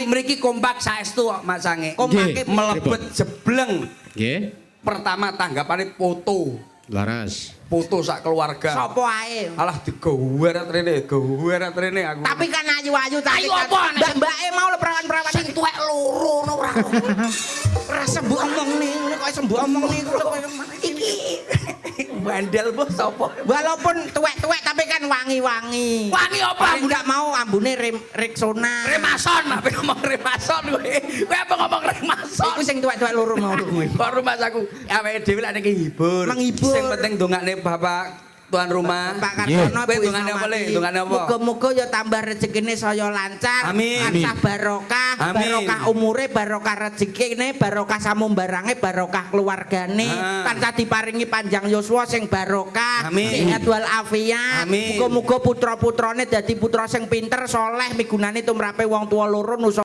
Mriki kompak saestu kok, Mas Sange. Kompake. Nggih. Melebet jebleng. Nggih. Pertama tanggapane foto. Laras. Foto sak keluarga. Sopo ae. Alah, digoweret rene, goweret rene aku. Tapi kan ayu-ayu tadi Ayu kan. apa, Nek? Mbak-mbake mau lho, perawan-perawan Sing tuwek loro ngono ora. Ora sembuk omongne, ngono kok sembuk omongne kok. Iki bandel bos sapa? Walaupun tuwek-tuwek tapi kan wangi-wangi. Wangi apa? Paling ndak mau ambune Rexona. Remason, apa ngomong remason kowe? Kowe apa ngomong remason? Iku sing tuwek-tuwek loro mau kuwi. Kok rumah aku awake dhewe lak niki hibur. Menghibur. Sing penting dongakne Bapak tuan rumah. Pak Kartono, Kowe Bu dongane apa, Le? Ismawati. Dongane apa? Muga-muga ya tambah rezekine saya lancar, Amin. tansah barokah, Amin. barokah umure, barokah rezekine, barokah samumbarange, barokah keluargane, Ah. tansah diparingi panjang yuswa sing barokah, Amin. sehat wal afiat. Amin. Muga-muga putra-putrane dadi putra sing pinter, soleh, migunani tumrape wong tua loro nusa.